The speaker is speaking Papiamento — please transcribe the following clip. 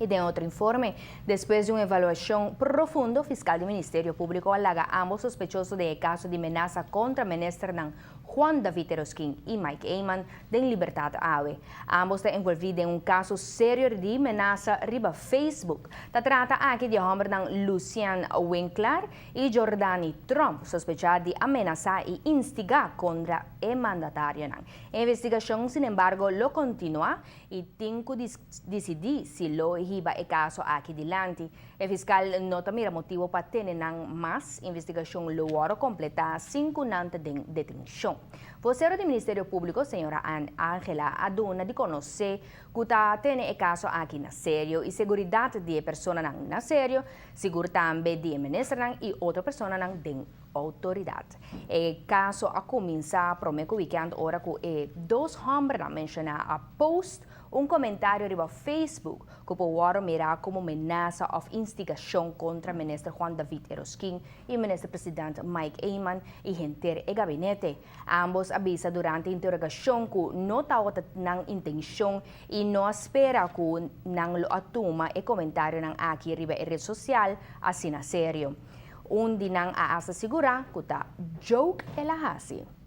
I den otro informe, despues di un evaluashon profundo, fiskal di Ministerio Públiko a laga ámbos sospechoso den e kaso di menasa kontra ministernan Juan David Eroskin i Mike Eman den libertat awe. Ámbos ta envolví den un kaso serio di menasa riba Facebook. Ta trata aki di e hòmbernan Lucian Winklaar i Jordani Tromp, sospechá di a menasá i instigá kontra e mandatarionan. E investigashon sinembargo lo kontinuá i tin ku disidí si lo hiba e kaso aki dilanti. E fiskal no ta mira motibu pa tene nan mas, investigashon lo wòrdu kompletá sin ku nan ta den detenshon. Vosero di Ministerio Públiko, señora Ann Angela, a duna di konosé ku ta tene e kaso aki na serio i seguridat di e personanan na serio, sigur tambe di e ministernan i otro personanan den outoridat. E kaso a kuminsá promé ku wikènt ora ku e dos hòmbernan menshoná a post un komentario riba Facebook ku por wòrdu mirá komo menasa òf instigashon kontra Minister Juan David Eroskin i Minister President Mike Eman i henter e gabinete. Ámbos a bisa durante interogashon ku no tabata nan intenshon i no a spera ku nan lo a tuma e komentarionan aki riba e ret sosial asina serio. Un di nan a asta sigurá ku ta joke el a hasi.